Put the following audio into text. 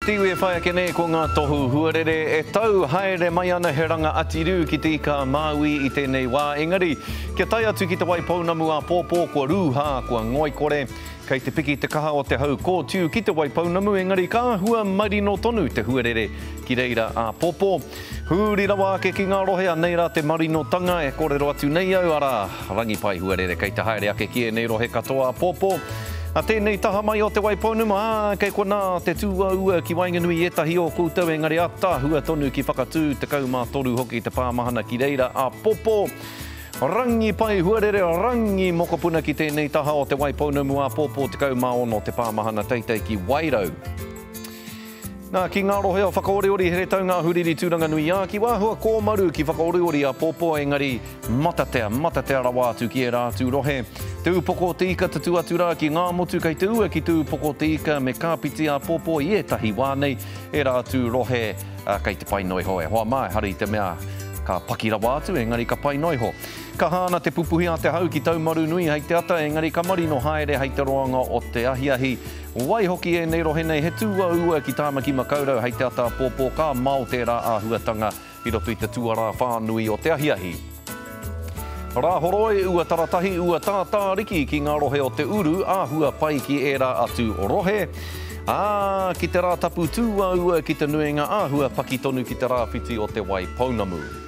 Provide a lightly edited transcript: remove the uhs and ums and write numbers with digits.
Te iwi e whai ake nei ko ngā tohu huarere e tau haere mai ana he ranga atirū ki Te Ika a Māui i tēnei wā engari kia tae atu ki Te Waipounamu āpōpō kua rūhā, kua ngoikore. Kei te piki te kaha o te hau kōtiu ki Te Waipounamu engari ka āhua marino tonu te huarere ki reira āpōpō. Huri rawa ake ki ngā rohe anei rā te marinotanga e kōrero atu nei au, arā, rangi pai huarere kei te haere ake ki ēnei rohe katoa āpōpō. A tēnei taha mai o Te Waipounamu, ā, kei konā te tūāua ki waenganui i ētahi o koutou engari ātaahua tonu ki Whakatū, 13 hoki te pāmahana ki reira āpōpō. Rangi pai huarere, rangi mokopuna ki tēnei taha o Te Waipounamu āpōpō 16 te pāmahana teitei ki Wairau. Nā, ki ngā rohe o Whakaoriori, Heretaunga, Ahuriri, Tūranganui-ā-Kiwa, āhua kōmaru ki Whakaoriori āpōpō, engari matatea, matatea rawa atu ki ērā atu rohe. Te Ūpoko o te Ika tatū atu rā ki Ngāmotu kei te ua ki Te Ūpoko o te Ika me Kāpiti āpōpō i ētahi wā nei, ērā atu rohe kei te pai noa iho e hoa mā, ehara i te mea ka paki rawa atu, engari ka pai noa iho. Kaha ana te pupuhi a te hau ki Taumarunui hei te ata, engari ka marino haere hei te roanga o te ahiahi. Waihoki ēnei rohe nei he tūāua ki Tāmaki Makaurau hei te ata āpōpō ka mao tērā āhuatanga i roto i te tuarā whānui o te ahiahi. Rāhoroi, ua taratahi, ua tātāriki ki ngā rohe o te uru, āhua pai ki ērā atu rohe. Ā, ki te Rātapu tūāua ki te nuinga āhua paki tonu ki te rāwhiti o Te Waipounamu.